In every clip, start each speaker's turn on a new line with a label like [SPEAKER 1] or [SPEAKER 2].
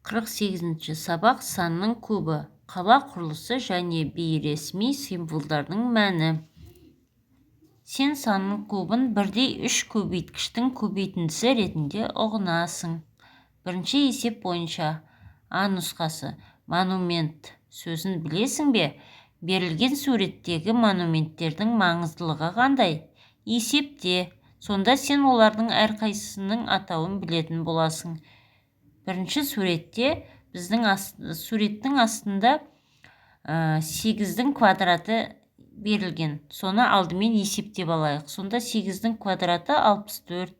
[SPEAKER 1] 48-ші сабақ. Санның кубы. Қала құрылысы және бейресми символдардың мәні. Сен санның кубын бірдей үш көбейткіштің көбейтіндісі ретінде ұғынасың. Бірінші есеп бойынша, А нұсқасы: «Монумент» сөзін білесің бе? Берілген суреттегі монументтердің маңыздылығы қандай? Есепте. Сонда сен олардың әрқайсысының атауын білетін боласың. Бірінші суретте біздің суреттің астында сегіздің квадраты берілген. Соны алдымен есептеп алайық. Сонда сегіздің квадраты – 64.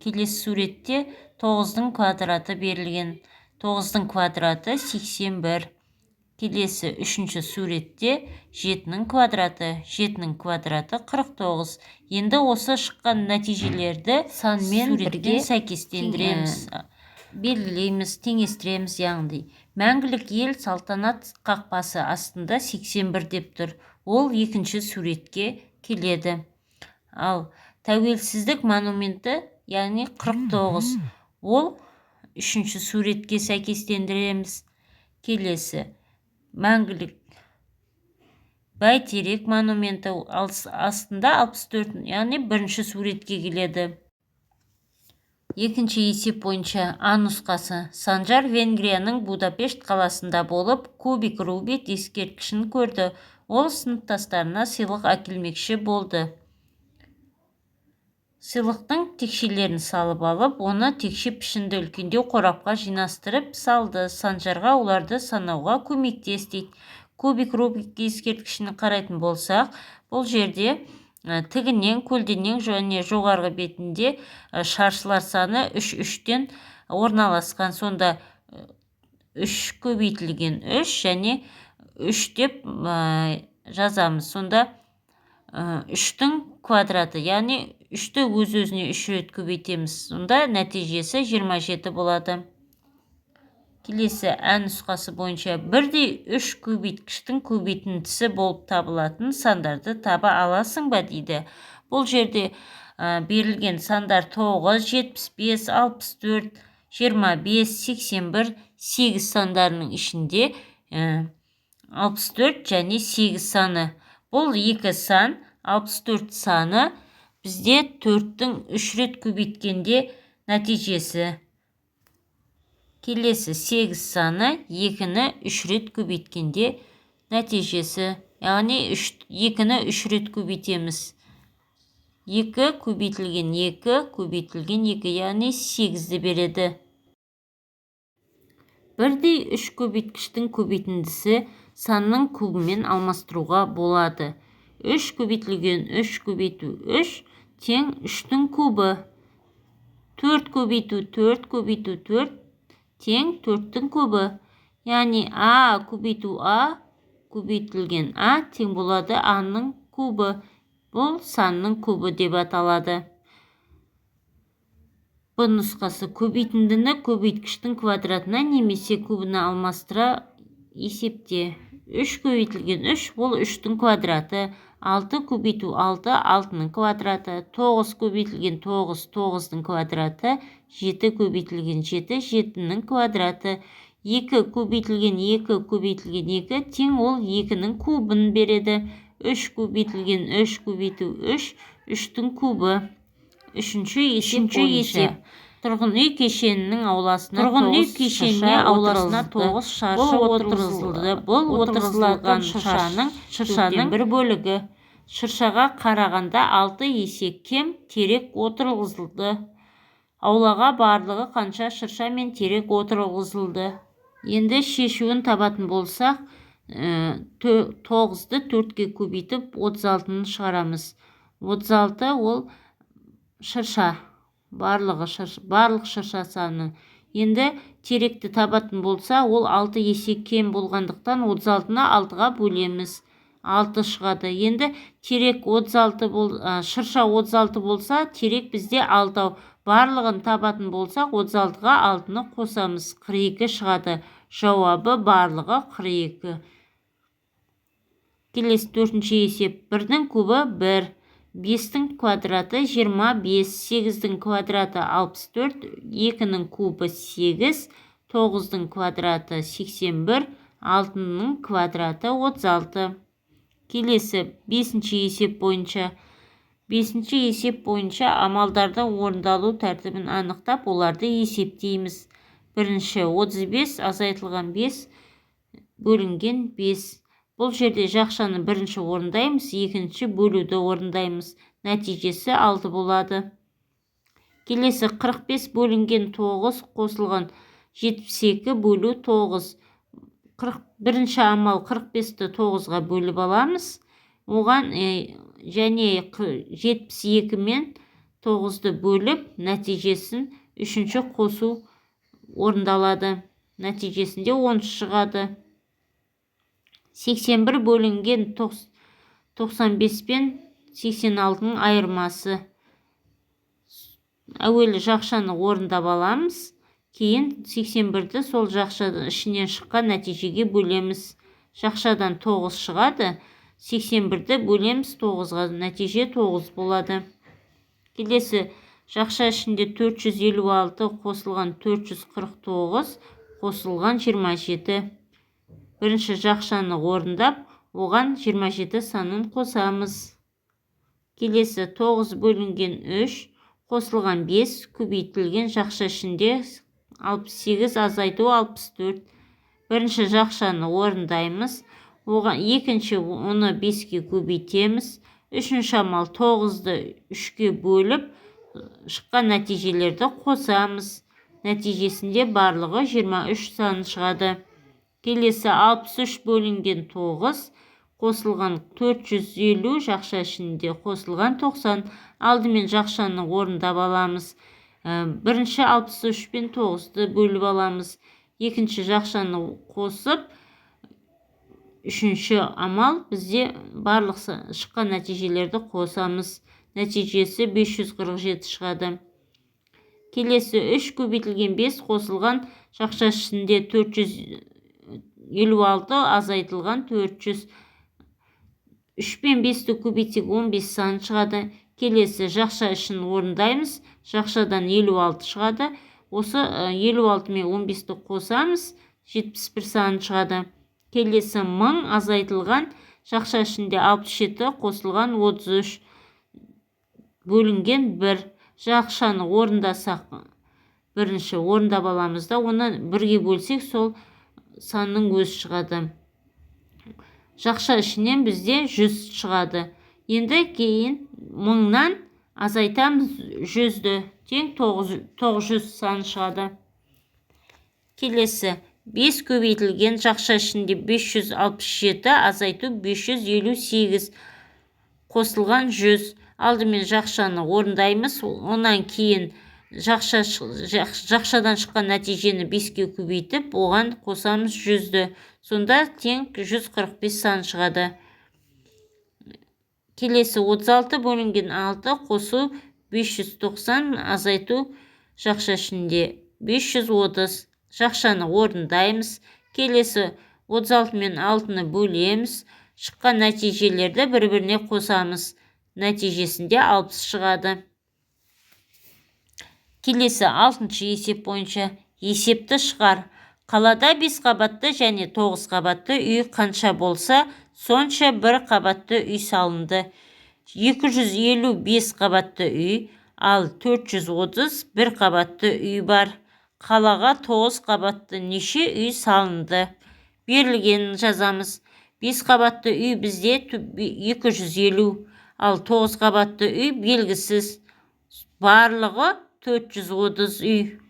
[SPEAKER 1] Келесі суретте тоғыздың квадраты берілген. Тоғыздың квадраты – 81. Келесі үшінші суретте жетінің квадраты. Жетінің квадраты – 49. Енді осы шыққан нәтижелерді санмен бірге сәйкестендіреміз, белгілейміз, теңестіреміз. Яғни «Мәңгілік Ел салтанат қақпасы астында 81» деп тұр. Ол екінші суретке келеді. Ал Тәуелсіздік монументі, яғни 49, ол үшінші суретке сәйкестендіреміз. Келесі Мәңгілік Бәйтерек монументі астында 64, яғни бірінші суретке келеді. Екінші есеп бойынша, А нұсқасы: Санжар Венгрияның Будапешт қаласында болып, кубик Рубик ескерткішін көрді. Ол сыныптастарына сыйлық әкелмекші болды. Сыйлықтың текшелерін салып алып, оны текше пішінді үлкендеу қорапқа жинастырып салды. Санжарға оларды санауға көмектес дейді. Кубик Рубик ескерткішін қарайтын болсақ, бұл жерде тігінен, көлденең және жоғарғы бетінде шаршылар саны үш үштен орналасқан. Сонда үш көбейтілген үш және үш деп жазамыз. Сонда үштің квадраты, яғни үшті өз өзіне үш рет көбейтеміз. Сонда нәтижесі 27 болады. Келесі Ә нұсқасы бойынша, бірдей үш көбейткіштің көбейтіндісі болып табылатын сандарды таба аласың ба дейді. Бұл жерде берілген сандар: 9, 75, 64, 25, 81, 8 сандарының ішінде 64 және 8 саны. Бұл екі сан, 64 саны бізде төрттің үш рет көбейткенде нәтижесі. Келесі 8 саны екіні үш рет көбейткенде нәтижесі, яғни екіні үш рет көбейтеміз. Екі көбейтілген екі көбейтілген екі, яғни сегізді береді. Бірдей үш көбейткіштің көбейтіндісі санның кубымен алмастыруға болады. Үш көбейтілген үш көбейту үш тең үштің кубы. Төрт көбейту төрт көбейту төрт тең төрттің кубы. Яғни а көбейту а көбейтілген а тең болады а-ның кубы. Бұл санның кубы деп аталады. Б нұсқасы: көбейтіндіні көбейткіштің квадратына немесе кубына алмастыра есепте. Үш көбейтілген үш, ол үштің квадраты. Алты көбейту алты – алтының квадраты. Тоғыз көбейтілген тоғыз – тоғыздың квадраты. Жеті көбейтілген жеті – жетінің квадраты. Екі көбейтілген екі көбейтілген екі тең, ол екінің кубын береді. Үш көбейтілген үш көбейту үш – үштің кубы. Үшінші есеп бойынша, тұрғын үй кешенінің ауласына
[SPEAKER 2] Тұрғын үй кешеніне ауласына тоғыз шырша
[SPEAKER 1] отырғызылды. Бұл отырғызылған шыршаның бір бөлігі. Шыршаға қарағанда алты есе кем терек отырғызылды. Аулаға барлығы қанша шырша мен терек отырғызылды? Енді шешуін табатын болсақ, тоғызды төртке көбейтіп, 36-ны шығарамыз. 36 ол шырша, барлығы, барлық шырша саны. Енді теректі табатын болса, ол алты есе кем болғандықтан, 36-ны алтыға бөлеміз, алты шығады. Енді терек 36 бол, шырша 36 болса, терек бізде алтау. Барлығын табатын болсақ, 36-ға алтыны қосамыз, 42 шығады. Жауабы барлығы 42. Келесі төртінші есеп. Бірдің кубы – бір, бестің квадраты – 25, сегіздің квадраты – 64, екінің кубы – сегіз. 9-дың квадраты 81, 6-ның квадраты 36. Келесі 5-ші есеп бойынша. 5-ші есеп бойынша амалдардың орындалу тәртібін анықтап, оларды есептейміз. Бірінші 35 азайтылған 5 бөлінген 5. Бұл жерде жақшаны бірінші орындаймыз, екінші бөлуді орындаймыз. Нәтижесі 6 болады. Келесі 45 бөлінген 9 қосылған 72 бөлу 9. Бірінші амал 45-ті 9-ға бөліп аламыз. Оған және 72 мен 9-ды бөліп, нәтижесін үшінші қосу орындалады. Нәтижесінде 10 шығады. 81 бөлінген 95 пен 86-ның айырмасы. Әуелі жақшаны орындап аламыз, кейін 81-ді сол жақшаның ішінен шыққан нәтижеге бөлеміз. Жақшадан 9 шығады, 81-ді бөлеміз 9-ға, нәтиже 9 болады. Келесі жақша ішінде 456 қосылған 449 қосылған 27. Бірінші жақшаны орындап, оған 27 санын қосамыз. Келесі 9 бөлінген 3 қосылған 5 көбейтілген жақша ішінде 68 азайту 64. Бірінші жақшаны орындаймыз, оған екінші оны 5-ке көбейтеміз. Үшінші амал 9-ды 3-ке бөліп, шыққан нәтижелерді қосамыз. Нәтижесінде барлығы 23 саны шығады. Келесі 63 бөлінген 9 қосылған 450 жақша ішінде қосылған 90. Алдымен жақшаны орындап аламыз. Бірінші 63 пен 9-ды бөліп аламыз. Екінші жақшаны қосып, үшінші амал бізде барлық шыққан нәтижелерді қосамыз. Нәтижесі 547 шығады. Келесі 3 көбейтілген 5 қосылған жақша ішінде 456 азайтылған 400. 3 пен 5-ті көбейтсек 15 саны шығады. Келесі жақша ішін орындаймыз. Жақшадан 56 шығады. Осы 56 мен 15-ті қосамыз, 71 саны шығады. Келесі 1000 азайтылған жақша ішінде 67 қосылған 33 бөлінген 1. Жақшаны орындасақ, бірінші орындап аламыз да, оны бірге бөлсек, сол санның өзі шығады. Жақша ішінен бізде 100 шығады. Енді кейін 1000-нан азайтамыз 100-ді, тең 900 саны шығады. Келесі 5 көбейтілген жақша ішінде 567 азайту 558 қосылған 100. Алдымен жақшаны орындаймыз, онан кейін жақшадан шыққан нәтижені 5-ке көбейтіп, оған қосамыз 100-ді. Сонда тең 145 сан шығады. Келесі 36 бөлінген 6 қосу 590 азайту жақша ішінде 530. Жақшаны орындаймыз. Келесі 36 мен 6-ны бөлеміз. Шыққан нәтижелерді бір-біріне қосамыз. Нәтижесінде 60 шығады. Келесі 6-шы есеп бойынша есепті шығар. Қалада 5 қабатты және 9 қабатты үй қанша болса, сонша 1 қабатты үй салынды. 255 қабатты үй, ал 430 1 қабатты үй бар. Қалаға 9 қабатты неше үй салынды? Берілгенін жазамыз. 5 қабатты үй бізде 250, ал 9 қабатты үй белгісіз. Барлығы 430 үй.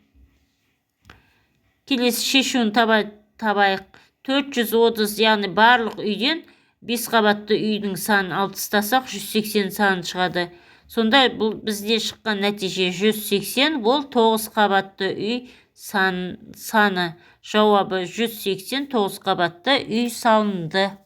[SPEAKER 1] Келесі шешуін табайық. 430, яғни барлық үйден 5 қабатты үйдің санын алып тастасақ, 180 саны шығады. Сонда бұл бізде шыққан нәтиже 180, бұл 9 қабатты үй саны. Жауабы 189 қабатты үй салынды.